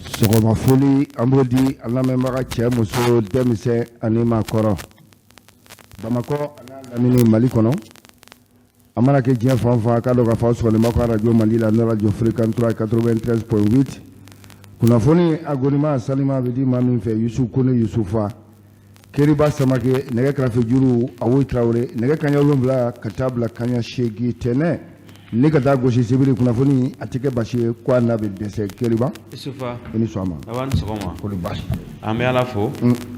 Sɔgɔma foli an b'o di an lamɛnbaga cɛ muso denmisɛn ani maakɔrɔ Bamakɔ an'a lamini Mali kɔnɔ a mana kɛ diɲɛ fan o fan k'a dɔn k'a fɔ aw sɔgɔlen b'aw ka arajo Mali la n'o arajo Fréquence 3 93.8 kunnafoni a gɔnima sanima bɛ di maa min fɛ Yusu Kone Yusufa Keriba Samakɛ nɛgɛ karafe juru Awoyi Tarawele nɛgɛ kanɲɛ 7 ka taa bila kanɲɛ 8 tɛnɛn ni ka taa gosi sibiri kunnafoni a tɛ kɛ basi ye ko a n'a bɛ dɛsɛ Keriba Isufa i ni sɔgɔma a ni sɔgɔma ko basi an bɛ Ala fo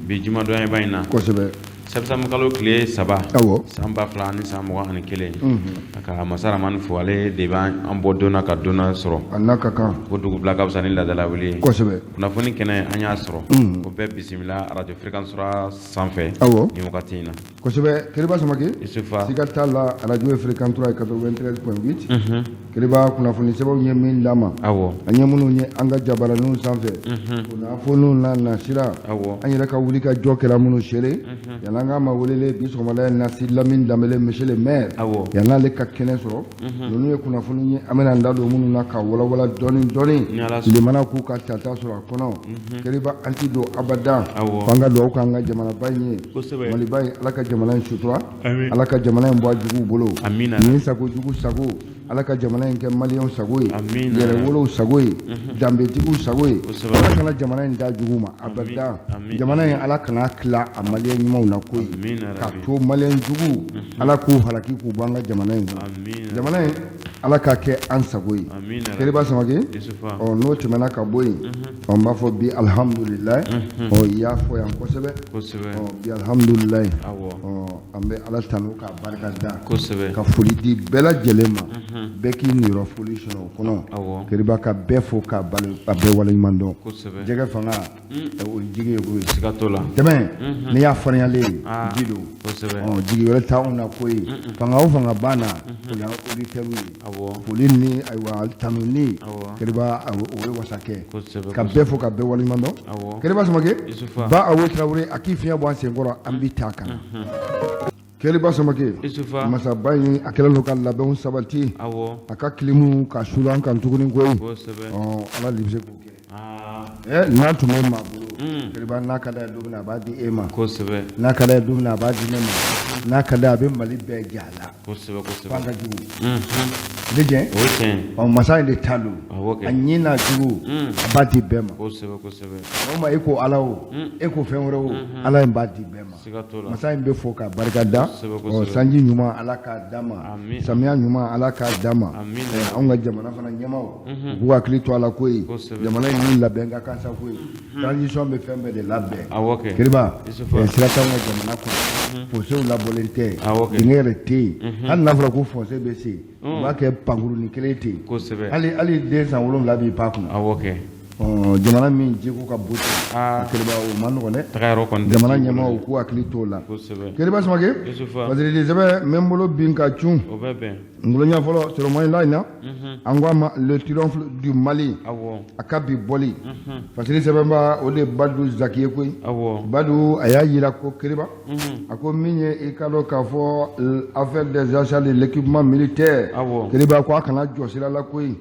bi jumadonyaba in na kosɛbɛ septembre tile 3 awɔ san 2021 a ka masa Ramani fo ale de b'an bɔ don na ka don na sɔrɔ a n'a ka kan ko dugubila ka fisa ni laadala wuli ye kosɛbɛ kunnafoni kɛnɛ an y'a sɔrɔ ko bɛɛ bisimila arajo Fréquence 3 sanfɛ awɔ nin wagati in na kosɛbɛ Keriba Samakɛ Isufa siga t'a la arajo ye Fréquence 3 ye 93.8 Keriba kunnafoni sɛbɛnw ye min d'an ma awɔ an ye minnu ye an ka jabaraninw sanfɛ kunnafoniw n'a nasira awɔ an yɛrɛ ka wuli ka jɔ kɛra minnu seere yan'an k'a ma welelen bi sɔgɔmada in na Sidi Lamini Danbele monsieur le maire awɔ yan'ale ka kɛnɛ sɔrɔ ninnu ye kunnafoni ye an bɛna an da don minnu na ka walawala dɔɔni dɔɔni Ni Ala sɔnna. limana k'u ka tata sɔrɔ a kɔnɔ Keriba an ti don abadan Awɔ. f'an ka dugawu k'an ka jamanaba in ye Kosɛbɛ. Maliba in Ala ka jamana in sutura Amin. Ala ka jamana in bɔ a juguw bolo Amina. nin sago jugu sago Ala ka jamana in kɛ maliyɛnw sago ye Amina. yɛrɛwolow sago ye danbetigiw sago ye Kosɛbɛ. Ala kana jamana in da jugu ma abada Amin. jamana in Ala kana tila a maliyɛn ɲumanw na koyi Amina ka rabi. to maliyɛn jugu Ala k'u halaki k'u bɔ an ka jamana in kɔnɔ Amina. jamana in Ala k'a kɛ an sago ye Amina rabi. Keriba Samakɛ Isufa ɔ n'o tɛmɛna ka bɔ yen ɔ n b'a fɔ bi alihamudulilayi ɔ i y'a fɔ yan kosɛbɛ kosɛbɛ ɔ bi alihamudulilayi awɔ ɔ an bɛ Ala tanu k'a barika da kosɛbɛ ka foli di bɛɛ lajɛlen ma bɛɛ k'i niyɔrɔ foli sɔrɔ o kɔnɔ awɔ Keriba ka bɛɛ fo k'a bɛɛ waleɲuman dɔn kosɛbɛ jɛgɛ fanga o ye jigi ye koyi siga t'o la tɛmɛ n'i y'a farinyalen ye ji don kosɛbɛ ɔ jigi wɛrɛ t'anw na koyi fanga o fanga b'an na o y'an auditeurs ye awɔ foli ni ayiwa tanuni Awɔ. Keriba o ye wasa kɛ kosɛbɛ ka bɛɛ fo ka bɛɛ waleɲuman dɔn awɔ Keriba Samakɛ Isufa ba Awo Tarawele a k'i fiɲɛ bɔ an senkɔrɔ an bi taa kan Keriba Samakɛ Isufa masaba in a kɛlen don ka labɛnw sabati awɔ a ka kilimu ka sula an kan tuguni koyi kosɛbɛ ɔ Ala de bɛ se k'o kɛ aa n'a tun bɛ maa bolo Keriba n'a ka d'a ye don min na a b'a di e ma kosɛbɛ n'a ka d'a ye don min na a b'a di ne ma n'a ka d'a ye a bɛ Mali bɛɛ ja a la kosɛbɛ kosɛbɛ f'an ka jugu ne jɛ o ye tiɲɛ ɔ masa in de ta don awɔ kɛ a ɲin n'a jugu a b'a di bɛɛ ma kosɛbɛ kosɛbɛ o ma e ko Ala o e ko fɛn wɛrɛ o Ala in b'a di bɛɛ ma siga t'o la masa in bɛ fo k'a barika da Kosɛbɛ, ɔ kosɛbɛ. sanji ɲuman Ala k'a d'a ma Amin. samiya ɲuman Ala k'a d'a ma Amin. Anw ka jamana fana ɲɛmaaw u k'u hakili to a la koyi Kosɛbɛ. jamana in ni labɛn ka kan sa koyi transition bɛ fɛn bɛɛ de labɛn awɔ kɛ Keriba Isufa. Sira t'anw ka jamana kɔnɔ fosew labɔlen tɛ Awɔ kɛ. dingɛ yɛrɛ tɛ yen hali n'a fɔra ko fossé bɛ se u b'a kɛ pankurunin kelen ten kosɛbɛ hali den san 7 b'i pan kunna awɔ kɛ ɔ jamana min jiko ka bon ten Aa. Keriba o man nɔgɔn dɛ taga yɔrɔ kɔni tɛ jamana sigi ɲɛmaaw bolo. k'u hakili t'o la kosɛbɛ Keriba Samakɛ Isufa Fasiridi sɛbɛn n bɛ n bolo bin ka cun o bɛ bɛn n bolo ɲɛ fɔlɔ sɔrɔma in na an ko a ma le triomphe du Mali awɔ a ka bi bɔli Fasiri sɛbɛnba o de ye Badu Zaki ye koyi awɔ Badu a y'a yira ko Keriba a ko min ye i ka dɔn k'a fɔ affaire des achats de l'équipement militaire Awɔ. Keriba ko a kana jɔ sira la koyi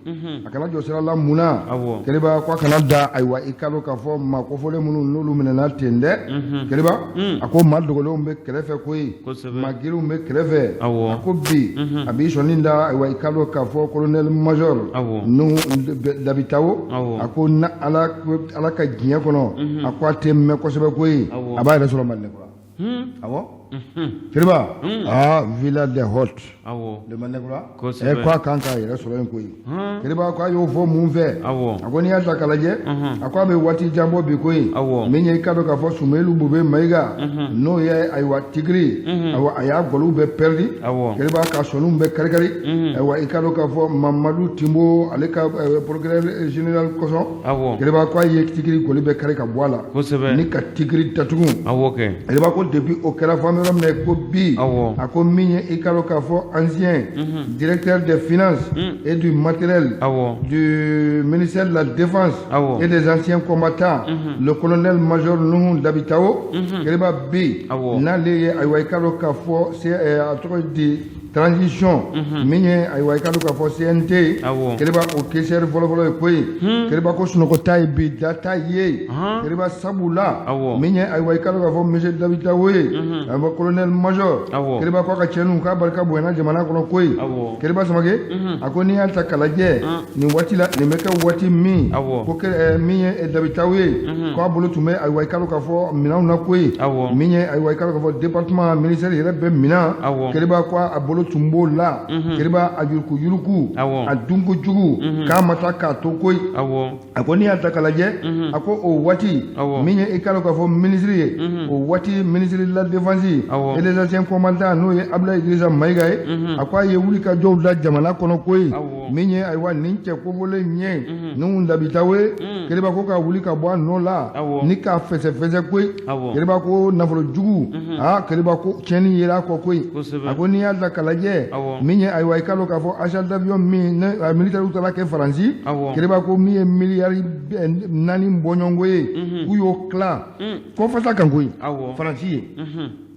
a kana jɔ sira la mun na Awɔ. Keriba ko a kana da ayiwa i ka dɔn k'a fɔ maa kofɔlen minnu n'olu minɛna ten dɛ Keriba a ko maa dogolenw bɛ kɛrɛfɛ koyi Kosɛbɛ. maa girinw bɛ kɛrɛfɛ Awɔ. a ko bi a b'i sɔnni da ayiwa i ka dɔn k'a fɔ colonel major Awɔ. Nuhu Dabitawo Awɔ. a ko na Ala ka diɲɛ kɔnɔ a ko a tɛ mɛn kosɛbɛ koyi Awɔ. a b'a yɛrɛ sɔrɔ Mali kura awɔ Keriba aa villa des hôtes awɔ de Malɛkura Kosɛbɛ. Ko a kan k'a yɛrɛ sɔrɔ yen koyi Keriba ko a y'o fɔ mun fɛ Awɔ. a ko n'i y'a ta k'a lajɛ a ko a bɛ waati jan bɔ bi koyi Awɔ. min ye i ka dɔn k'a fɔ Sumelu Bube Mayiga n'o ye ayiwa Tigiri ayiwa a y'a gɔliw bɛɛ pɛridi Awɔ. Keriba ka sɔniw bɛɛ karikari ayiwa i ka dɔn k'a fɔ Mamadu Timbo ale ka procureur général kosɔn Awɔ. Keriba ko a ye Tigiri gɔli bɛɛ kari ka bɔ a la Kosɛbɛ. ni ka Tigiri datugu awɔ kɛ Keriba ko depuis o kɛra fɔ an bɛ yɔrɔ min na ko bi Awɔ. a ko min ye i ka dɔn k'a fɔ ancien directeur des finances et du matériel Awɔ. du ministère de la défense Awɔ. et des anciens combattants le colonel major Nuhu Dabitawo Keriba bi Awɔ. n'ale ye ayiwa i ka dɔn k'a fɔ c'est a tɔgɔ ye di Transition min ye ayiwa i ka dɔn k'a fɔ CNT Keriba o caissière fɔlɔfɔlɔ ye koyi Keriba ko sunɔgɔ t'a ye bi da t'a ye Keriba sabu la min ye ayiwa i ka dɔn k'a fɔ monsieur Dabitao ye a fɔ colonel major Keriba ko a ka cɛninw k'a barika bonyana jamana kɔnɔ koyi Keriba Samake a ko n'i y'a ta k'a lajɛ nin waati la nin bɛ kɛ waati min ko min ye Dabitao ye k'a bolo tun bɛ ayiwa i ka dɔn k'a fɔ minɛnw na koyi min ye ayiwa i ka dɔn k'a fɔ département ministère yɛrɛ bɛɛ minɛn Keriba ko a bolo tun b'o la Keriba a yuruku yuruku a dunko jugu k'a ma taa k'a to koyi a ko n'i y'a ta k'a lajɛ a ko o waati min ye i ka dɔn k'a fɔ minisiri ye o waati ministre de la défense et des anciens combattants n'o ye Abdoulaye Idrissa Mayiga ye a ko a ye wuli ka jɔw da jamana kɔnɔ koyi min ye ayiwa nin cɛ kofɔlen ye Nuhu Dabitao ye Keriba ko ka wuli ka bɔ a nɔ la ni k'a fɛsɛfɛsɛ koyi Keriba ko nafolo jugu aa Keriba ko tiɲɛni yera a kɔ koyi a ko n'i y'a ta k'a lajɛ min ye ayiwa i ka dɔn k'a fɔ achat d'avion min militaire taara kɛ Faransi Keriba ko min ye miliyari 4 bɔɲɔgɔnko ye k'u y'o tila kɔfasa kan koyi Faransi ye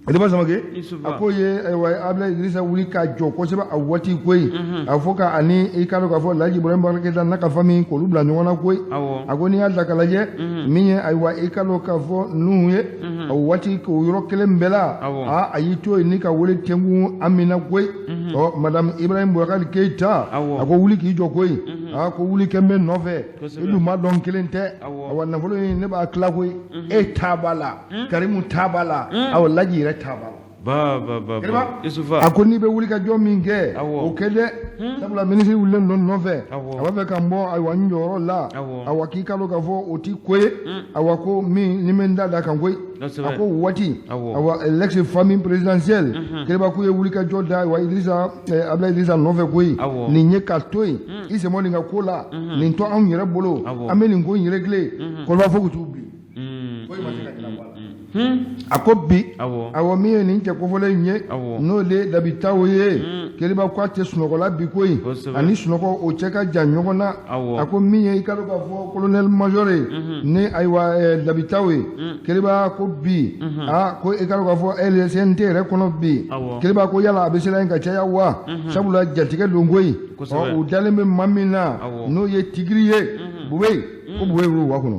Keriba Samake a ko ye ayiwa Abdoulaye Idrissa wuli ka jɔ kosɛbɛ a waati koyi a fɔ ka ani i ka dɔn k'a fɔ Laji Ibrahim Boubacar Keita n'a ka famille k'olu bila ɲɔgɔn na koyi a ko n'i y'a ta k'a lajɛ min ye ayiwa i ka dɔn k'a fɔ Nuhu ye o waati k'o yɔrɔ kelen bɛɛ la aa a y'i to yen ni ka wele tɛnkun Amina koyi ɔ madame Ibrahim Boubacar Keita a ko wuli k'i jɔ koyi aa ko wuli kɛ n bɛ nɔfɛ i dun b'a dɔn kelen tɛ awa nafolo in ne b'a tila koyi e ta b'a la Karimu ta b'a la awa Laji yɛrɛ ta b'a la a ko n'i bɛ wuli ka jɔ min kɛ o kɛ dɛ sabula minisiri wulilen don nɔfɛ a b'a fɛ ka n bɔ ayiwa n jɔyɔrɔ la awa k'i ka dɔn k'a fɔ o ti ko ye awa ko min ni bɛ n da da kan koyi a ko waati awa l'ex famille présidentielle Keriba k'u ye wuli ka jɔ da ayiwa Idrissa Abdoulaye Idrissa nɔfɛ koyi nin ye ka to yen i sen bɔ nin ka ko la nin to anw yɛrɛ bolo an bɛ nin ko in régler kɔrɔba fo k'u t'u bin foyi ma se ka ɲɛnabɔ a la a ko bi awɔ min ye nin cɛ kofɔlen in ye n'o de Dabitao ye Keriba ko a tɛ sunɔgɔ la bi koyi ani sunɔgɔ o cɛ ka jan ɲɔgɔn na a ko min ye i ka dɔn k'a fɔ colonel major ye ni ayiwa Dabitao ye Keriba ko bi aa ko i ka dɔn k'a fɔ CNT yɛrɛ kɔnɔ bi Keriba ko yala a bɛ se yen ka caya wa sabula jatigɛ don koyi u dalen bɛ maa min na n'o ye tigiri ye Bube ko Bube bɛ wo kɔnɔ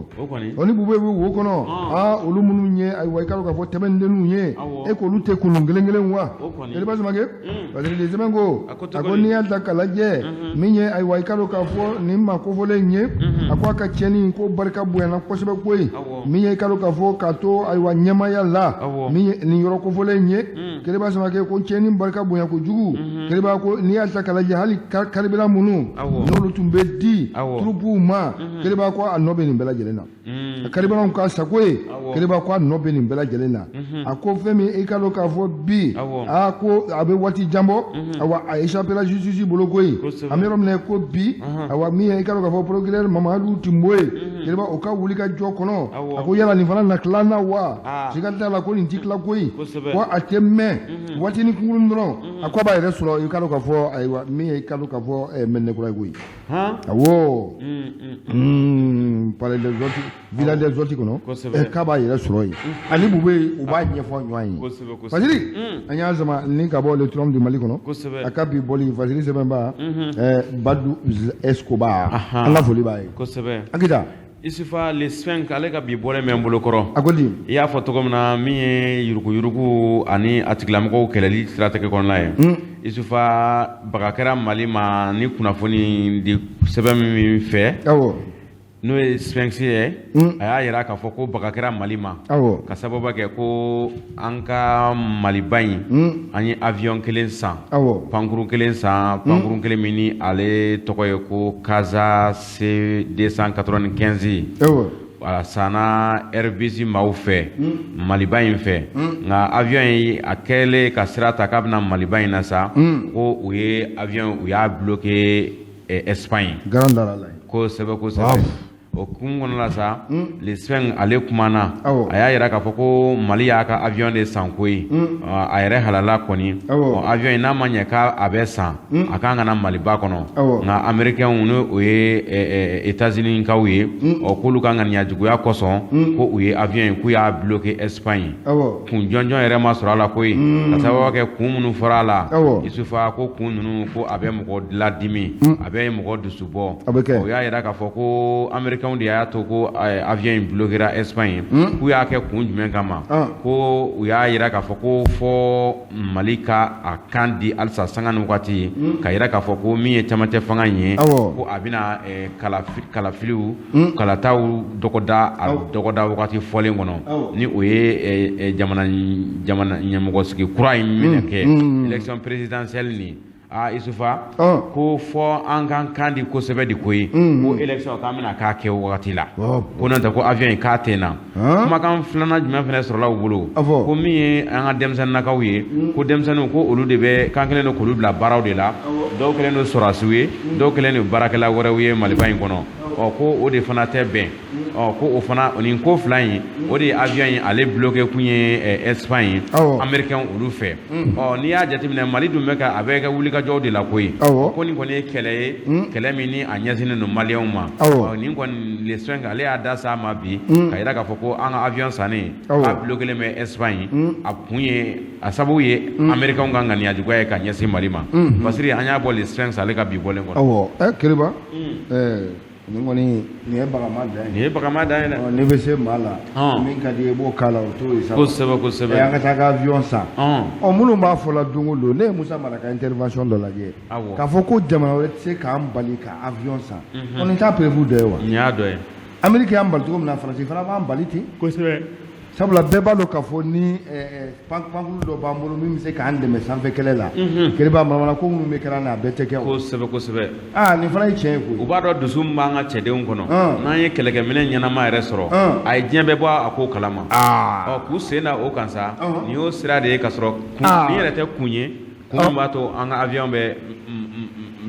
ɔ ni Bube bɛ wo kɔnɔ aa olu minnu ye ayiwa i ka dɔn k'a fɔ tɛmɛndenninw ye e k'olu tɛ kunun kelen kelen wa Keriba Samake parce que sɛbɛn ko a ko n'i y'a ta k'a lajɛ min ye ayiwa i ka dɔn k'a fɔ nin maa kofɔlen in ye a ko a ka tiɲɛni ko barika bonyana kosɛbɛ koyi min ye i ka dɔn k'a fɔ k'a to ayiwa ɲɛmaaya la min ye nin yɔrɔ kofɔlen in ye Keriba Samake ko tiɲɛni barika bonya kojugu Keriba ko n'i y'a ta k'a lajɛ hali carburant minnu n'olu tun bɛ di turupuw ma Keriba ko a nɔ bɛ nin bɛɛ lajɛlen na a carburant ka sago ye Keriba ko a nɔ bɛ nin bɛɛ lajɛlen na a ko fɛn min i ka dɔn k'a fɔ bi aa ko a bɛ waati jan bɔ awa a échappéra justice bolo koyi an bɛ yɔrɔ min na ko bi awa min ye i ka dɔn k'a fɔ procureur Mamadu Timbo ye Keriba o ka wuli ka jɔ kɔnɔ a ko yala nin fana na tila na wa siga t'a la ko nin ti tila koyi ko a tɛ mɛn waatinin kunkurun dɔrɔn a ko a b'a yɛrɛ sɔrɔ i ka dɔn k'a fɔ ayiwa min ye i ka dɔn k'a fɔ Mɛdinakura ye koyi awɔ palais des Horti villa des Horti kɔnɔ k'a b'a yɛrɛ sɔrɔ yen ani Bube u b'a ɲɛfɔ ɲɔgɔn ye Fasiri an y'a sama ni ka bɔ le triomphe du Mali kɔnɔ a ka bi bɔli Fasiri sɛbɛnba Badu Escobar an ka foli b'a ye Akita Isufa le Sphinx ale ka bi bɔlen bɛ n bolo kɔrɔ a ko di i y'a fɔ cogo min na min ye yuruguyurugu ani a tigilamɔgɔw kɛlɛli siratigɛ kɔnɔna ye Isufa baga kɛra Mali ma ni kunnafoni di sɛbɛn min fɛ n'o ye Sphinx ye a y'a jira k'a fɔ ko baga kɛra Mali ma ka sababu kɛ ko an ka Maliba in an ye avion kelen san pankurun kelen san pankurun kelen min ni ale tɔgɔ ye ko Casa C 295 a sanna Airbus maaw fɛ Maliba in fɛ nka avion in a kɛlen ka sira ta k'a bɛna Maliba in na sa ko u ye avion u y'a bloqué Espagne kosɛbɛ kosɛbɛ. O kun kɔnɔna la sa, Le Sphinx ale kumana, a y'a yira k'a fɔ ko Mali y'a ka avion de san koyi, a yɛrɛ halala kɔni. Avion in, n'a ma ɲɛ k'a bɛ san, a kan ka na Maliba kɔnɔ, nka Américains, ni o ye États-Unis kaw ye, ɔ k'olu ka ŋaniya juguya kosɔn, ko u ye avion in, k'u y'a bloqué Espagne. Kun jɔnjɔn yɛrɛ ma sɔrɔ a la koyi, ka sababu kɛ kun minnu fɔra a la. Isufa, ko kun ninnu, ko a bɛ mɔgɔ ladimi, a bɛ mɔgɔ dusu bɔ. O y'a yira k'a fɔ ko Américains de y'a to ko avion in bloquera Espagne. K'u y'a kɛ kun jumɛn kama? Ko u y'a yira k'a fɔ ko fɔ Mali ka a kan di halisa sanga ni wagati, ka yira k'a fɔ ko min ye camancɛ fanga in ye, ko a bɛna kalafiliw, kalataw dɔgɔda a dɔgɔda wagati fɔlen kɔnɔ, ni o ye jamana ɲɛmɔgɔ sigi kura in minɛ kɛ, élection présidentielle nin. Aa Isufa, ko fɔ an kan kan di kosɛbɛ de koyi, ko élection k'an bɛna k'a kɛ wagati la, ko n'o tɛ ko avion in k'a tɛ na. Kumakan filanan jumɛn fana sɔrɔla u bolo? Ko min ye an ka denmisɛnninnakaw ye, ko denmisɛnninw, ko olu de bɛ kan kelen don k'olu bila baaraw de la. Dɔw kɛlen don sɔrɔdasiw ye, dɔw kɛlen don baarakɛla wɛrɛw ye Maliba in kɔnɔ. Ɔ ko o de fana tɛ bɛn. Ɔ ko o fana, nin ko fila in, o de ye avion in ale bloqué kun ye Espagne, Américain olu fɛ. Ɔ n'i y'a jateminɛ, Mali dun bɛ ka a bɛ kɛ wulikajɔw de la koyi. Ko nin kɔni ye kɛlɛ ye, kɛlɛ min ni a ɲɛsinnen don Maliyɛnw ma. Ɔ nin kɔni, Le Sphinx ale y'a da s'a ma bi, ka yira k'a fɔ ko an ka avion sannen, a bloqué bɛ Espagne, a kun ye, a sababu ye Américain ka ŋaniya juguya ye ka ɲɛsin Mali ma. Basiri, an y'a bɔ Le Sphinx ale ka bi bɔlen kɔnɔ. Awɔ, Kiriba, nin kɔni, nin ye bagama dan ye. Nin ye bagama dan ye dɛ. N'i bɛ se maa la, min ka di i ye, i b'o k'a la, o t'o ye sa. Kosɛbɛ, kosɛbɛ. An ka taa ka avion san. Ɔ minnu b'a fɔ la don o don, ne ye Musa Mara ka intervention dɔ lajɛ, k'a fɔ ko jamana wɛrɛ tɛ se k'an bali ka avion san. Ɔ nin t'a preuve dɔ ye wa? Nin y'a dɔ ye. Amérique y'an bali cogo min na, Faransi fana b'an bali ten. Sabula bɛɛ b'a dɔn k'a fɔ ni pankulu dɔ b'an bolo min bɛ se k'an dɛmɛ sanfɛ kɛlɛ la, Kiriba, manamana ko minnu bɛ kɛra na, a bɛɛ tɛ kɛ o. Kosɛbɛ, kosɛbɛ. Aa, nin fana ye tiɲɛ ye koyi. U b'a dɔn dusu min b'an ka cɛdenw kɔnɔ, n'an ye kɛlɛkɛminɛ ɲɛnama yɛrɛ sɔrɔ, a ye diɲɛ bɛɛ bɔ a ko kalama. Ɔ k'u sen da o kan sa, nin y'o sira de ye, ka sɔrɔ nin yɛrɛ tɛ kun ye, kun min b'a to an ka avion bɛ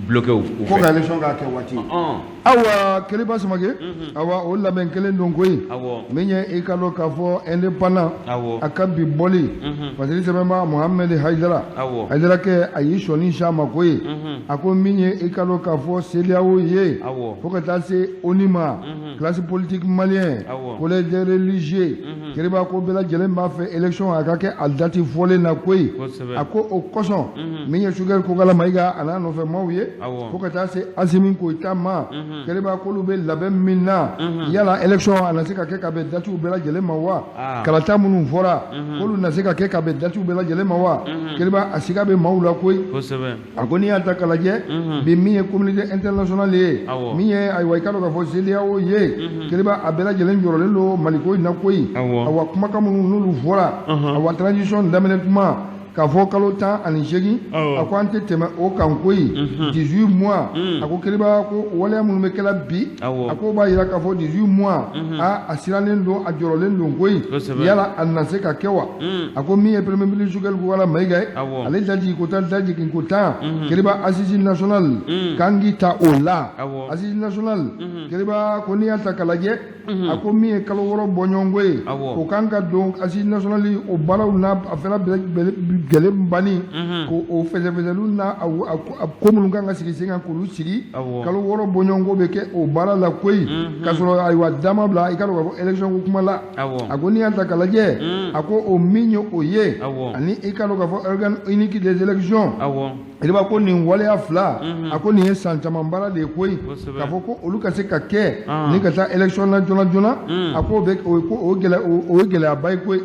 bloqué u fɛ. Ko ka élection k'a kɛ waati. Awa Kiriba Samake, awa o labɛn kelen don koyi. Min ye i ka dɔn k'a fɔ Indépendant a ka bi bɔli, Fasiri sɛbɛnba Mohamed Hayidara, Hayidara kɛ, a y'i sɔnni s'a ma koyi. A ko min ye i ka dɔn k'a fɔ CEDEAO ye, fo ka taa se ONU ma, classe politique malien, collège des religieux, Kiriba, ko bɛɛ lajɛlen b'a fɛ élection a ka kɛ a date fɔlen na koyi. A ko o kosɔn, min ye Choguel Kokalla Maïga a n'a nɔfɛ maaw ye, fo ka taa se Assimi Goïta ma, Kiriba, k'olu bɛ labɛn min na, yala élection a na se ka kɛ ka bɛn datew bɛɛ lajɛlen ma wa? Kalata minnu fɔra, k'olu na se ka kɛ ka bɛn datew bɛɛ lajɛlen ma wa? Kiriba, a siga bɛ maaw la koyi. A ko n'i y'a ta k'a lajɛ bi, min ye communauté internationale ye, min ye ayiwa i ka dɔn k'a fɔ CEDEAO ye, Kiriba, a bɛɛ lajɛlen jɔrɔlen don Maliko in na koyi. Awa kumakan minnu n'olu fɔra, awa transition daminɛ kuma, k'a fɔ kalo 18, a ko an tɛ tɛmɛ o kan koyi, 18 mois. A ko Kiriba, ko waleya minnu bɛ kɛla bi, a ko b'a yira k'a fɔ 18 mois, a sirannen don, a jɔrɔlen don koyi. Yala a na se ka kɛ wa? A ko min ye premier ministre Choguel Kokalla Maïga ye, ale dajigin ko 10, dajigin ko 10, Kiriba, assise nationale k'an k'i ta o la. Assise nationale, Kiriba, ko n'i y'a ta k'a lajɛ, a ko min ye kalo 6 bɔɲɔgɔnko ye, o kan ka don assise nationale, o baaraw n'a a fɛnɛ gɛlɛn banni, ko o fɛsɛfɛsɛliw n'a a ko minnu kan ka sigi sen kan, k'olu sigi. Kalo 6 bɔɲɔgɔnko bɛ kɛ o baara la koyi, k'a sɔrɔ ayiwa dama bila i ka dɔn k'a fɔ élection ko kuma la. A ko n'i y'a ta k'a lajɛ, a ko o min ye o ye, ani i ka dɔn k'a fɔ organe unique des élections, Kiriba, ko nin waleya fila, a ko nin ye san caman baara de ye koyi, k'a fɔ ko olu ka se ka kɛ ni ka taa élection na joona joona, a ko bɛ o gɛlɛya, o ye gɛlɛyaba ye koyi.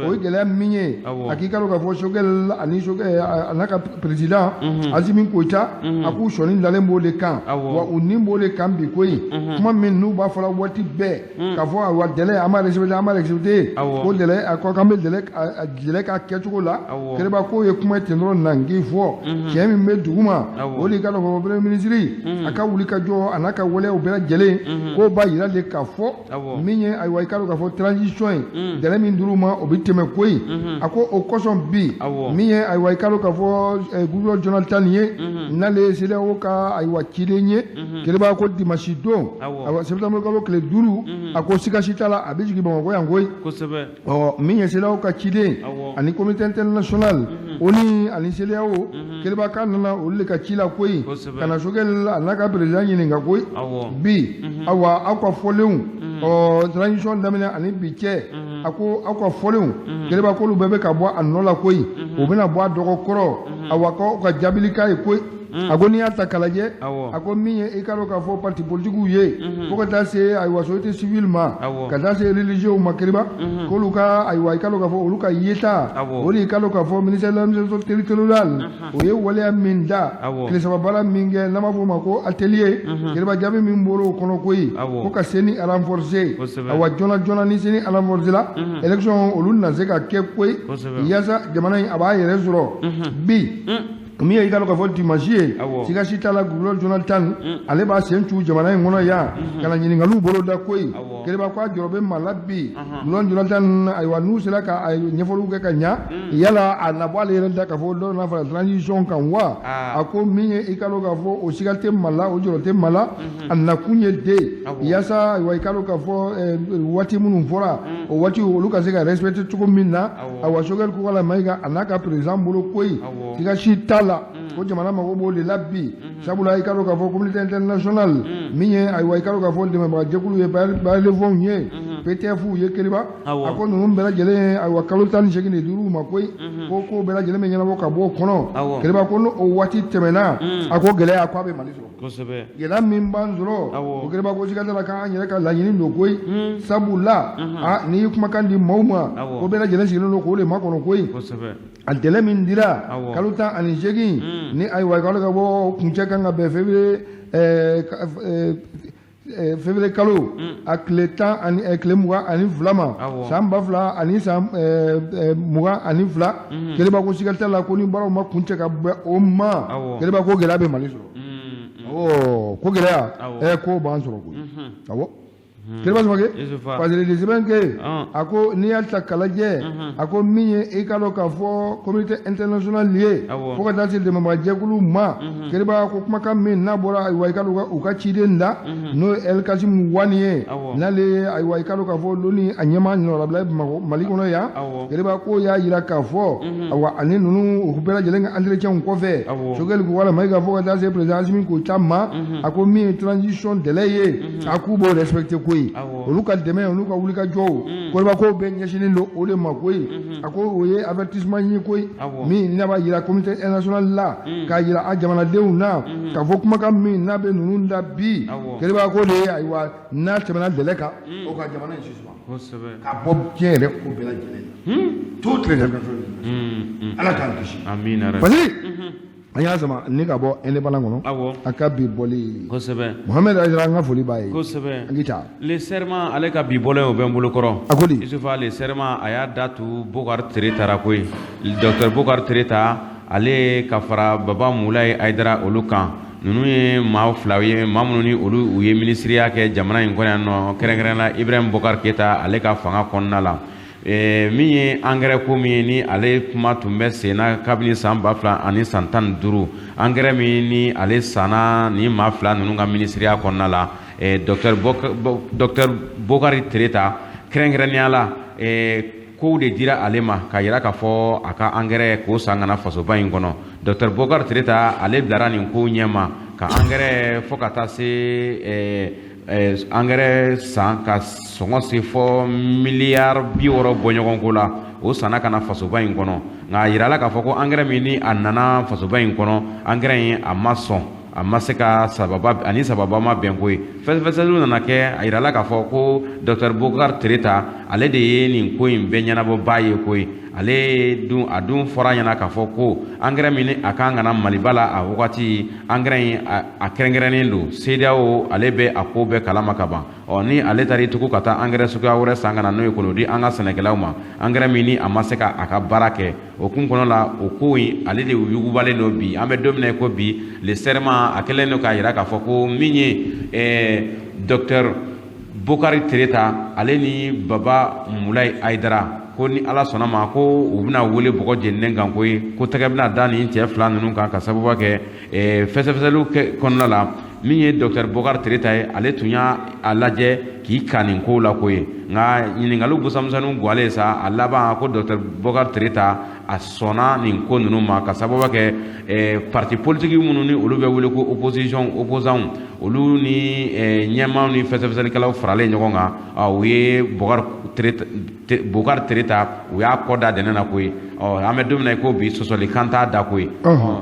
O ye gɛlɛya min ye, a k'i ka dɔn k'a fɔ Choguel ani Choguel a n'a ka président Assimi Goïta, a k'u sɔnni dalen b'o de kan, wa u nin b'o de kan bi koyi. Kuma min n'u b'a fɔla waati bɛɛ k'a fɔ ayiwa délai an b'a respecté, an b'a respecté, ko délai, a ko k'an bɛ délai k'a kɛcogo la, Kiriba, k'o ye kuma ye ten dɔrɔn na n k'i fɔ. Fiɲɛ min bɛ duguma, o de ka dɔn k'a fɔ premier ministre a ka wuli ka jɔ a n'a ka waleyaw bɛɛ lajɛlen, k'o b'a yira de k'a fɔ min ye, ayiwa, i ka dɔn k'a fɔ transition ye, délai min dir'u ma, o bɛ tɛmɛ koyi. A ko o kosɔn bi, min ye, ayiwa, i ka dɔn k'a fɔ Goodluck Jonathan ye, n'ale ye CEDEAO ka, ayiwa, ciden ye, Keliba, ko dimanche don, ayiwa, septembre kalo tile 5, a ko siga si t'a la, a bɛ jigin Bamakɔ yan koyi. Ɔ, min ye CEDEAO ka ciden ani communauté internationale, ONU ani CEDEAO, Keliba, k'a nana olu de ka ci la koyi, ka na Choguel a n'a ka président ɲininka koyi bi. Ayiwa, aw ka fɔlenw, ɔ, transition daminɛ ani bi cɛ, a ko aw ka fɔlenw, Keliba, k'olu bɛɛ bɛ ka bɔ a nɔ la koyi, o bɛna bɔ a dɔgɔ kɔrɔ. Ayiwa, k'aw ka jaabili k'a ye koyi. A ko n'i y'a ta k'a lajɛ, a ko min ye, i ka dɔn k'a fɔ parti politiques ye, fo ka taa se, ayiwa, société civile ma, ka taa se religieux ma, Keliba, k'olu ka, ayiwa, i ka dɔn k'a fɔ olu ka yeta, o de, i ka dɔn k'a fɔ ministère de l'administration territoriale, o ye waleya min da, tile 3 baara min kɛ, n'an b'a fɔ o ma ko atelier, Keliba, jaabi min bɔra o kɔnɔ koyi, ko ka CENI renforcer. Ayiwa, joona joona ni CENI renforcer la, élection olu na se ka kɛ koyi, yaasa jamana in a b'a yɛrɛ sɔrɔ bi. Min ye, i ka dɔn k'a fɔ dimanche ye, siga si t'a la, Goodluck Jonathan, ale b'a sen cu jamana in kɔnɔ yan ka na ɲininkaliw bolo da koyi. Keliba ko a jɔrɔ bɛ maa la bi. Goodluck Jonathan, ayiwa, n'u sera ka ɲɛfɔliw kɛ ka ɲa, yala a na bɔ ale yɛrɛ da k'a fɔ dɔw n'a fara transition kan wa? A ko min ye, i ka dɔn k'a fɔ o siga tɛ maa la, o jɔrɔ tɛ maa la, a nakun ye de yaasa, ayiwa, i ka dɔn k'a fɔ waati minnu fɔra, o waati olu ka se ka respecter cogo min na. Ayiwa, Choguel Kokalla Maïga a n'a ka président bolo koyi, siga si t'a la ko jamana mago b'o de la bi. Sabula i ka dɔn k'a fɔ communauté internationale, min ye, ayiwa, i ka dɔn k'a fɔ dɛmɛbagajɛkulu ye, bailleurs de fonds ye, PTF ye, Keliba, a ko ninnu bɛɛ lajɛlen, ayiwa, kalo 18 de dir'u ma koyi, ko bɛɛ lajɛlen bɛ ɲɛnabɔ ka bɔ o kɔnɔ. Keliba ko n'o waati tɛmɛna, a ko gɛlɛya ko a bɛ Mali sɔrɔ. Gɛlɛya min b'an sɔrɔ o, Keliba, ko siga t'a la k'an yɛrɛ ka laɲini don koyi. Sabula n'i ye kumakan di maaw ma, ko bɛɛ lajɛlen sigilen don k'o de makɔnɔ koyi. A délai min dira, kalo 18, ni, ayiwa, kalo ka bɔ kuncɛ kan ka bɛn février kalo a tile 10 ani tile 22 ma, san 2022. Keliba ko siga t'a la ko ni baaraw ma kuncɛ ka bɛn o ma, Keliba ko gɛlɛya bɛ Mali sɔrɔ. Awɔ, ko gɛlɛya ko b'an sɔrɔ koyi. Awɔ, Keliba Samake, parce que sɛbɛn kɛ, a ko n'i y'a ta k'a lajɛ, a ko min ye, i ka dɔn k'a fɔ communauté internationale ye, fo ka taa se dɛmɛbagajɛkulu ma, Keliba ko kumakan min n'a bɔra, ayiwa, i ka dɔn u ka ciden da, n'o ye Elkasimu Wani ye, n'ale ye, ayiwa, i ka dɔn k'a fɔ loni a ɲɛmaa nɔrɔbila ye Bamakɔ Mali kɔnɔ yan, Keliba ko y'a yira k'a fɔ, ayiwa, ani ninnu u bɛɛ lajɛlen ka entretien kɔfɛ, Choguel Kokalla Maïga fo ka taa se président Assimi Goïta ma, a ko min ye transition délai ye, a k'u b'o respecter koyi. Olu ka dɛmɛ, olu ka wulikajɔw, Keliba ko bɛɛ ɲɛsinnen don o de ma koyi. A ko o ye avertissement ye koyi, min n'a b'a yira communauté internationale la, k'a yira a jamanadenw na k'a fɔ kumakan min n'a bɛ ninnu da bi, Keliba ko de ye, ayiwa, n'a tɛmɛna délai kan, o ka jamana in suspend ka bɔ diɲɛ yɛrɛ ko bɛɛ lajɛlen na, toutes les organisations. Ala k'an kisi. Parce que an y'a sama ni ka bɔ Indépendant kɔnɔ, a ka bi bɔli. Mohamed Ayidara, an ka foli b'a ye. An k'i ta. Le Serment, ale ka bi bɔlen, o bɛ n bolo kɔrɔ. A ko di? Isufa, Le Serment, a y'a da tu Bokar Tereta ra koyi. Docteur Bokar Tereta, ale ka fara Baba Mulayi Ayidara olu kan, ninnu ye maa fila ye, maa minnu ni olu u ye minisiriya kɛ jamana in kɔnɔ yan nɔ, kɛrɛnkɛrɛnnenya la Ibrahim Bokar Keyita, ale ka fanga kɔnɔna la. Min ye engrais ko min ye, ni ale kuma tun bɛ sen na kabini san 2015, engrais min ni ale sanna ni maa fila ninnu ka minisiriya kɔnɔna la, docteur Bokari Tereta kɛrɛnkɛrɛnnenya la, kow de dira ale ma ka yira k'a fɔ a ka engrais k'o san ka na fasoba in kɔnɔ. Docteur Bokari Tereta, ale bilara nin kow ɲɛma ka engrais fo ka taa se engrais san ka sɔngɔ se fɔ miliyari 60 bɔɲɔgɔnko la, o sanna ka na fasoba in kɔnɔ. Nka a yirala k'a fɔ ko engrais min ni a nana fasoba in kɔnɔ, engrais in a ma sɔn, a ma se ka sababa ani sababa ma bɛn ko ye. Fɛsɛfɛsɛliw nana kɛ, a yirala k'a fɔ ko docteur Bokar Tereta, ale de ye nin ko in bɛɛ ɲɛnabɔbaa ye koyi. Ale dun, a dun fɔra ɲɛna k'a fɔ ko angɛrɛ min a kan ka na Maliba la a wagati, angɛrɛ in a kɛrɛnkɛrɛnnen don, CEDEAO ale bɛ a ko bɛɛ kalama ka ban. Ɔ ni ale taara i tugu ka taa angɛrɛ suguya wɛrɛ san ka na n'o ye k'o di an ka sɛnɛkɛlaw ma, angɛrɛ min ni a ma se ka a ka baara kɛ, o kun kɔnɔ la, o ko in ale de yugubalen don bi. An bɛ don min na i ko bi, le serment a kɛlen don k'a jira k'a fɔ ko min ye docteur Bokari Tereta, ale ni Baba Mulayi Hayidara, ko ni Ala sɔnna ma, ko u bɛna wele bɔgɔ jeninen kan koyi, ko tɛgɛ bɛna da nin cɛ fila ninnu kan ka sababu kɛ fɛsɛfɛsɛliw kɔnɔna la. Min ye docteur Bokari Tereta ye, ale tun y'a lajɛ k'i kan nin kow la koyi, nka ɲininkaliw busamisɛnninw gwalen sa, a laban ko docteur Bokari Tereta a sɔnna nin ko ninnu ma, ka sababu kɛ parti politique minnu ni olu bɛ wele ko opposition, opposants, olu ni ɲɛmaaw ni fɛsɛfɛsɛlikɛlaw faralen ɲɔgɔn kan, u ye Bokari Tereta, u y'a kɔ da dɛnɛ na koyi. Ɔ an bɛ don min na i ko bi, sɔsɔli kan t'a da koyi.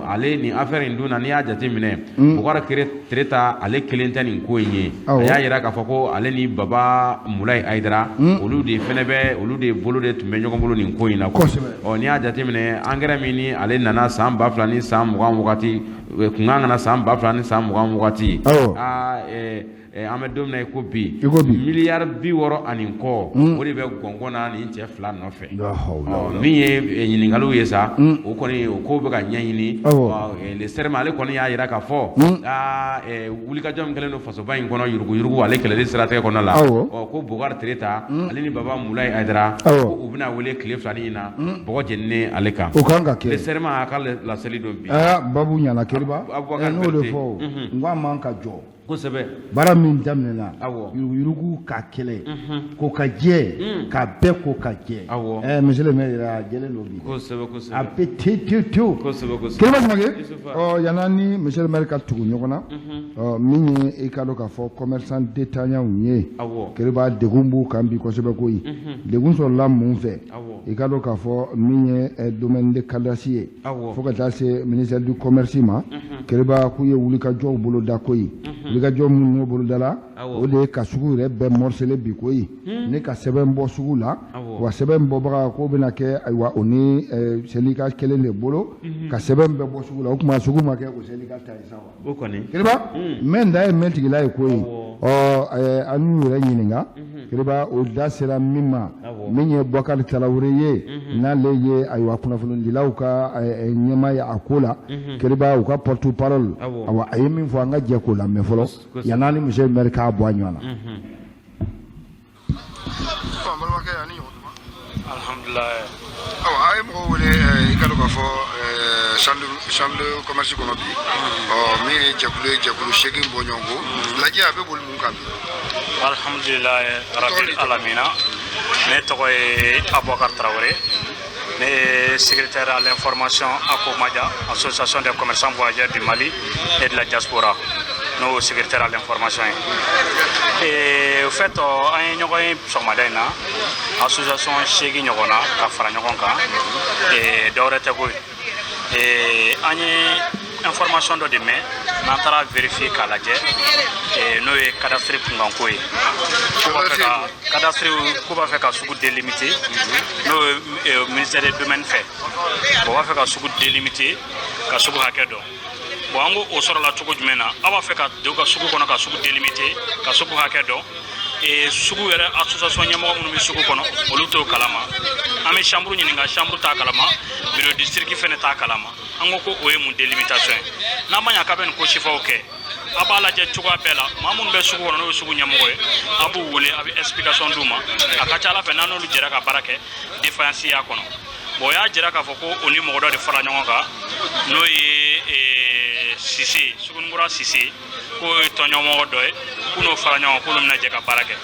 Ale nin affaire in dun na, n'i y'a jateminɛ, Bokari Tereta ale kelen tɛ nin ko in ye. A y'a jira k'a fɔ ko ale ni Baba Mulayi Hayidara, olu de fɛnɛ bɛ, olu de bolo de tun bɛ ɲɔgɔn bolo nin ko in na. Ɔ n'i y'a jateminɛ, angɛrɛ min ni ale nana san 2020 wagati kun kan ka na san 2020 wagati, aa an bɛ don min na i ko bi, miliyari 60 ani kɔ, o de bɛ gɔngɔn na nin cɛ fila nɔfɛ. Min ye ɲininkaliw ye sa, o kɔni o ko bɛ ka ɲɛɲini. Le serment ale kɔni y'a jira k'a fɔ aa wulikajɔ min kɛlen don fasoba in kɔnɔ, yuruguyurugu ale kɛlɛli siratigɛ kɔnɔ la, ɔ ko Bokari Tereta, ale ni Baba Mulayi Hayidara, ko u bɛna wele tile fila in na bɔgɔ jeninen ale kan. O kan ka kɛ. Le serment a ka laseli don bi. Babu ɲana Keriba, n'o de fɔ n ko a man ka jɔ. Kosɛbɛ. Baara min daminɛna, yuruguyurugu ka kɛlɛ ko ka jɛ, ka bɛɛ ko ka jɛ, monsieur le maire yɛrɛ a jɛlen don bi. Kosɛbɛ kosɛbɛ. A bɛ tewu tewu tewu. Kosɛbɛ kosɛbɛ. Keriba Samake, ɔ yanni ni monsieur le maire ka tugu ɲɔgɔn na, ɔ min ye i ka dɔn k'a fɔ commerçant détaillant ye, Keriba, degun b'u kan bi kosɛbɛ koyi. Degun sɔrɔla mun fɛ? I ka dɔn k'a fɔ min ye domaine de cadastre ye, fo ka taa se ministère du commerce ma, Keriba, k'u ye wulikajɔw boloda koyi. Wulikajɔ minnu boloda la, o de ye ka sugu yɛrɛ bɛɛ morceler bi koyi, ne ka sɛbɛn bɔ sugu la, wa sɛbɛn bɔbaga k'o bɛna kɛ, ayiwa, o ni syndicat kelen de bolo ka sɛbɛn bɛɛ bɔ sugu la. O tuma sugu ma kɛ o syndicat ta ye sa wa? O kɔni. Keriba, mɛn da ye mɛn tigila ye koyi. Ɔ an y'u yɛrɛ ɲininka, Keriba, o da sera min ma, min ye Bɔkari Tarawele ye, n'ale ye, ayiwa, kunnafonidilaw ka ɲɛmaa ye a ko la, Keriba, u ka porte parole, awa, a ye min fɔ, an ka jɛ k'o lamɛn fɔlɔ yanni ni monsieur le maire k'a bɔ a ɲɔgɔn na. Balimakɛ, ani ɲɔgɔn. Alhamdulilayi. Awa, a ye mɔgɔw wele, i ka dɔn k'a fɔ chambre de commerce kɔnɔ bi, ɔ min ye jɛkulu ye, jɛkulu 8 bɔ ɲɔgɔn kɔ, lajɛ a bɛ boli mun kan bi? Alhamdulilayi rabil alamina. Ne tɔgɔ ye Abubakar Tarawele, ne ye secrétaire à l'information ACOMADIA, association des commerçants voyageurs du Mali et de la diaspora, n'o secrétaire à l'information ye. Et au fait, an ye ɲɔgɔn ye sɔgɔmada in na, association 8 ɲɔgɔn na ka fara ɲɔgɔn kan. Dɔwɛrɛ tɛ koyi, an ye information dɔ de mɛn, n'an taara vérifier k'a lajɛ, n'o ye cadastre kunkanko ye. K'u b'a fɛ ka cadastre, k'u b'a fɛ ka sugu délimiter, n'o ye ministère des domaines fɛ. Bon, u b'a fɛ ka sugu délimiter, ka sugu hakɛ dɔn. Bon, an ko o sɔrɔla cogo jumɛn na aw b'a fɛ ka don ka sugu kɔnɔ, ka sugu délimiter, ka sugu hakɛ dɔn? Sugu yɛrɛ association ɲɛmɔgɔ minnu bɛ sugu kɔnɔ, olu t'o kalama. An bɛ chambre ɲininka, chambre t'a kalama, bureau district fɛnɛ t'a kalama. An ko ko o ye mun délimitation ye? N'a ma ɲa k'a bɛ nin ko sifaw kɛ, a b'a lajɛ cogoya bɛɛ la, maa minnu bɛ sugu kɔnɔ, n'o ye sugu ɲɛmɔgɔ ye, a b'u wele, a bɛ explication d'u ma. A ka ca ala fɛ, n'an n'olu jɛra ka baara kɛ, défaillance y'a kɔnɔ. Bon, o y'a jira k'a fɔ ko o ni mɔgɔ dɔ de fara ɲɔgɔn kan, n'o ye Sise, Sugunikura Sise, k'o ye tɔnɲɔmɔgɔ dɔ ye, k'u n'o fara ɲɔgɔn kan, k'olu bɛna jɛ ka baara kɛ.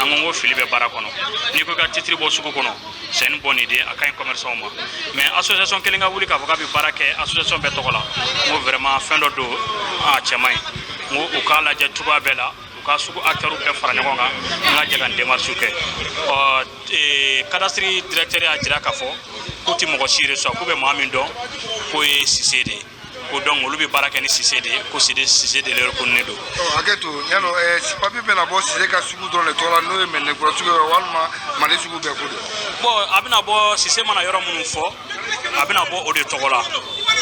An ko ko fili bɛ baara kɔnɔ. N'i ko i ka titre bɔ sugu kɔnɔ, c'est une bonne idée, a ka ɲi commerçant ma, mais association kelen ka wuli k'a fɔ k'a bɛ baara kɛ association bɛɛ tɔgɔ la, n ko vraiment fɛn dɔ don a cɛ man ɲi. N ko u k'a lajɛ cogoya bɛɛ la, u ka sugu acteurs bɛɛ fara ɲɔgɔn kan, an ka jɛ ka démarche kɛ. Ɔ cadastre directeur y'a jira k'a fɔ k'u ti mɔgɔ si reçoit, k'u bɛ maa min dɔn, k'o ye Sise de ye. Ko donc olu bɛ baara kɛ ni Sise de ye, ko Sise de reconnu don. Hakɛ to yalo, papier bɛna bɔ Sise ka sugu dɔrɔn de tɔgɔ la, n'o ye Mɛdinakura sugu ye, walima Mali sugu bɛɛ ko don? Bon, a bɛna bɔ, Sise mana yɔrɔ minnu fɔ, a bɛna bɔ o de tɔgɔ la.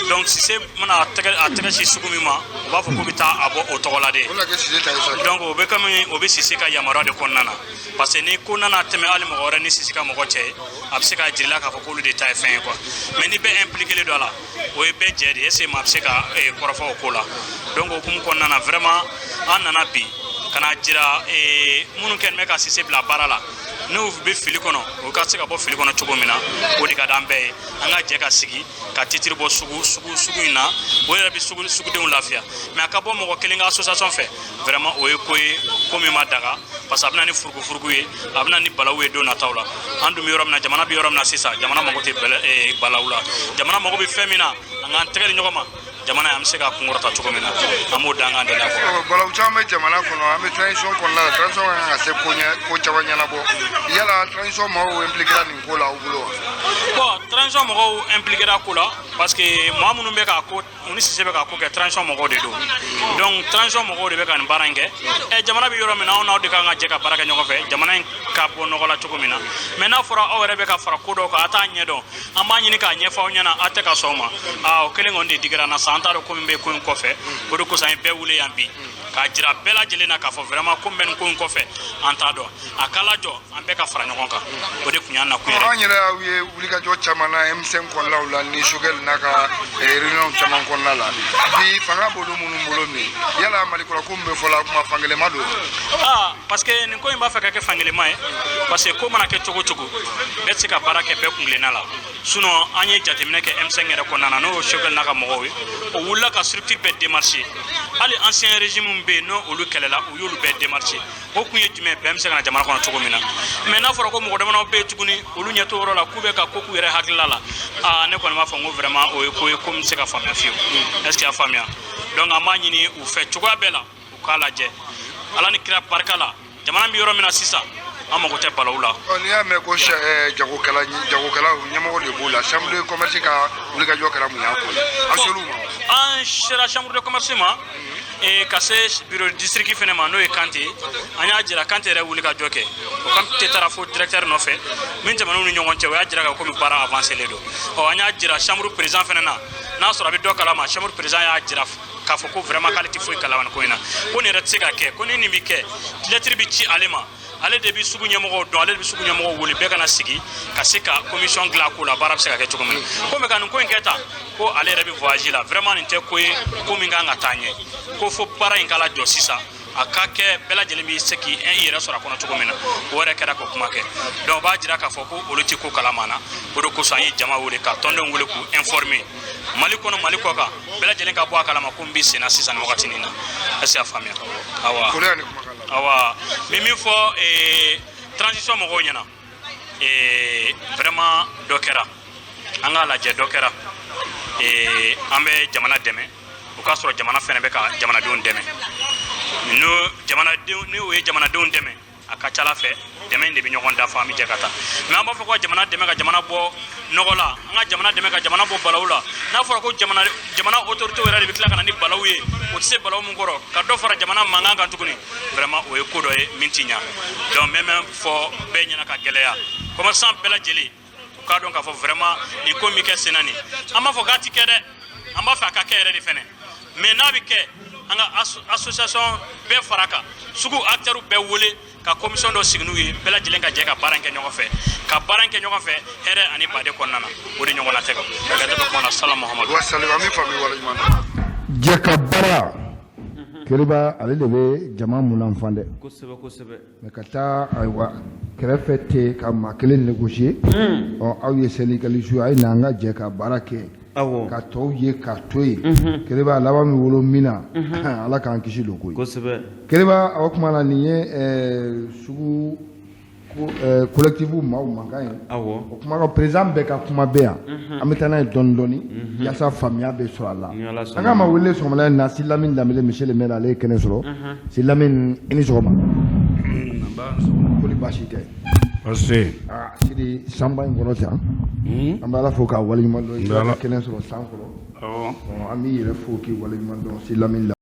Donc Sise mana a tɛgɛ si sugu min ma, u b'a fɔ k'u bɛ taa a bɔ o tɔgɔ la de. O bɛna kɛ Sise ta ye sa. Donc o bɛ komi o bɛ Sise ka yamaruya de kɔnɔna na, parce que ni ko nana tɛmɛ hali mɔgɔ wɛrɛ ni Sise ka mɔgɔ cɛ ye, a bɛ se k'a jira i la k'a fɔ k'olu de ta ye fɛn ye quoi. Mais ni bɛɛ impliqué don a la, o ye bɛɛ jɛ de ye. Est ce que maa bɛ se ka kɔrɔfɔ o ko la? Donc o hukumu kɔnɔna na, vraiment an nana bi ka na jira minnu kɛlen bɛ ka Sise bila baara la, n'u bɛ fili kɔnɔ, u ka se ka bɔ fili kɔnɔ cogo min na. O de ka d'an bɛɛ ye, an ka jɛ ka sigi ka titre bɔ sugu in na. O yɛrɛ bɛ sugudenw lafiya. Mais a ka bɔ mɔgɔ kelen ka association fɛ, vraiment o ye ko ye, ko min ma daga, parce que a bɛ na ni furugufurugu ye, a bɛ na ni balawu ye don nataw la. An dun bɛ yɔrɔ min na, jamana bɛ yɔrɔ min na sisan, jamana mago tɛ balawu la. Jamana mago bɛ fɛn min na, an k'an tɛgɛ di ɲɔgɔn ma, jamana an bɛ se ka kunkɔrɔta cogo min na, an b'o dankan de la. Balawu caman bɛ jamana kɔnɔ, an bɛ transition kɔnɔna la, transition kan ka se ko ɲɛ, ko caman ɲɛnabɔ. Yala transition maaw impliquera nin ko la aw bolo wa? Bon, transition mɔgɔw impliquera ko la, parce que maa minnu bɛ k'a ko, u ni Sise bɛ ka ko kɛ, transition mɔgɔw de don. Donc transition mɔgɔw de bɛ ka nin baara in kɛ. Jamana bɛ yɔrɔ min na, anw n'aw de kan ka jɛ ka baara kɛ ɲɔgɔn fɛ, jamana in ka bɔ nɔgɔ la cogo min na. Mais n'a fɔra aw yɛrɛ bɛ ka fara ko dɔw kan, a t'a ɲɛdɔn, an b'a ɲini k'a ɲɛfɔ aw ɲɛna, aw tɛ ka sɔn o ma. Aa, o kelen kɔni de digira n na sa. An t'a dɔn ko min bɛ ko in kɔfɛ. O de kosɔn an ye bɛɛ wele yan bi, k'a jira bɛɛ lajɛlen na k'a fɔ vraiment ko min bɛ nin ko in kɔfɛ, an t'a dɔn. A k'a lajɔ, an bɛɛ ka fara ɲɔgɔn kan. O de tun y'an nakun yɛrɛ. An yɛrɛ y'aw ye wulikajɔ caman na M5 kɔnɔnaw la, ni Choguel n'a ka réunion caman kɔnɔna la. Bi fanga b'olu minnu bolo nin, yala Malikura ko min bɛ fɔ la, kuma fankelenma don? Aa, parce que nin ko in b'a fɛ ka kɛ fankelenma ye, parce que ko mana kɛ cogo cogo, bɛɛ tɛ se ka baara kɛ bɛɛ kunkilenna la. Sinon an ye jateminɛ kɛ M5 yɛrɛ kɔnɔna na, n'o ye Choguel n'a ka mɔgɔw ye, o wulila ka structure bɛɛ démarcher. Hali ancien régime min bɛ yen, n'o olu kɛlɛla, u y'olu bɛɛ démarcher. O kun ye jumɛn? Bɛn bɛ se ka na jamana kɔnɔ cogo min na. Mais n'a fɔra ko mɔgɔ damadɔ bɛ yen tuguni, olu ɲɛ t'o yɔrɔ la, k'u bɛ ka ko k'u yɛrɛ hakilila la, aa, ne kɔni b'a fɔ n ko vraiment o ye ko ye, ko min tɛ se ka faamuya fiyewu. Est ce que y'a faamuya? Donc an b'a ɲini u fɛ cogoya bɛɛ la, u k'a lajɛ, Ala ni kira barika la, jamana bɛ yɔrɔ min na sisan, an mago tɛ balawu la. N'i y'a mɛn ko jagokɛla, jagokɛlaw ɲɛmɔgɔ de b'o la, chambre de commerce ka wulikajɔ kɛra mun y'a ko ye? Aw ser'u ma? An sera chambre de commerce ma, ka se bureau district fɛnɛ ma, n'o ye Kante. An y'a jira Kante yɛrɛ wuli ka jɔ kɛ. O Kante taara fo directeur nɔfɛ. Min tɛmɛn'u ni ɲɔgɔn cɛ, o y'a jira ka komi baara avancé len don. Ɔ, an y'a jira chambre président fɛnɛ na, n'a sɔrɔ a bɛ dɔ kalama. Chambre président y'a jira k'a fɔ ko vraiment k'ale tɛ foyi kalama nin ko in na, ko nin yɛrɛ tɛ se ka kɛ, ko ni nin bɛ kɛ, lettre bɛ ci ale ma, ale de bɛ sugu ɲɛmɔgɔw dɔn, ale de bɛ sugu ɲɛmɔgɔw wele, bɛɛ ka na sigi ka se ka commission dilan ko la, baara bɛ se ka kɛ cogo min na. Ko mais ka nin ko in kɛ tan, ko ale yɛrɛ bɛ voyage la. Vraiment nin tɛ ko ye, ko min kan ka taa ɲɛ. Ko fo baara in ka lajɔ sisan, a ka kɛ bɛɛ lajɛlen bɛ se k'i yɛrɛ sɔrɔ a kɔnɔ cogo min na. O yɛrɛ kɛra k'o kuma kɛ. Donc o b'a jira k'a fɔ ko olu tɛ ko kalama na. O de kosɔn an ye jama wele, ka tɔndenw wele k'u informer, Mali kɔnɔ, Mali kɔ kan, bɛɛ lajɛlen ka bɔ a kalama ko n bɛ sen na sisan nin wagati nin na. Est ce que y'a faamuya? Awa, awa, n bɛ min fɔ transition mɔgɔw ɲɛna, vraiment dɔ kɛra, an k'a lajɛ, dɔ kɛra. An bɛ jamana dɛmɛ, o k'a sɔrɔ jamana fɛnɛ bɛ ka jamanadenw dɛmɛ. N'o jamanadenw, ni o ye jamanadenw dɛmɛ, a ka ca ala fɛ dɛmɛ in de bɛ ɲɔgɔn dafa, an bɛ jɛ ka taa. Mais an b'a fɔ ko ka jamana dɛmɛ ka jamana bɔ nɔgɔ la, an ka jamana dɛmɛ ka jamana bɔ balawu la, n'a fɔra ko jamana autorité yɛrɛ de bɛ tila ka na ni balawu ye, o tɛ se balawu min kɔrɔ, ka dɔ fara jamana mankan kan tuguni, vraiment o ye ko dɔ ye min ti ɲa. Donc n bɛ min fɔ bɛɛ ɲɛna ka gɛlɛya, commerçant bɛɛ lajɛlen, u k'a dɔn k'a fɔ vraiment nin ko min kɛ sen na nin, an b'a fɔ k'a ti kɛ dɛ, an b'a fɛ a ka kɛ yɛrɛ de fɛnɛ. Mais n'a bɛ kɛ, an ka association bɛɛ fara kan, sugu acteurs bɛɛ wele ka commission dɔ sigi n'u ye, bɛɛ lajɛlen ka jɛ ka baara in kɛ ɲɔgɔn fɛ, ka baara in kɛ ɲɔgɔn fɛ hɛrɛ ani baden kɔnɔna na. O de ɲɔgɔn na tɛ ka kɛ kuma na. Salam Muhammadu. Wa salam, an bɛ faamu, waleɲuman dɔn. Jɛ ka baara, Keriba, ale de bɛ jama munanfan dɛ. Kosɛbɛ, kosɛbɛ. Mais ka taa, ayiwa, kɛrɛfɛ ten ka maa kelen négocier, ɔ, aw ye syndicaliste ye, a ye na an ka jɛ ka baara kɛ, ka tɔw ye ka to yen. Keriba, laban min wolo min na, Ala k'an kisi don ko ye. Keriba, o tuma na nin ye sugu collectif maaw mankan ye. O kuma ka président bɛɛ ka kuma bɛ yan, an bɛ taa n'a ye dɔɔni dɔɔni yaasa faamuya bɛ sɔrɔ a la. Ni Ala sɔnna. An ka ma wele sɔgɔmada in na, Silamine Danbele, monsieur le maire, ale ye kɛnɛ sɔrɔ. Silamine, i ni sɔgɔma. Koli baasi tɛ? Baasi. Aa, Sidi, sanba in kɔnɔ tan, an bɛ Ala fo k'a waleɲuman dɔn, i ka kɛnɛ sɔrɔ san kɔnɔ. Awɔ. An b'i yɛrɛ fo k'i waleɲuman dɔn si Lamine la.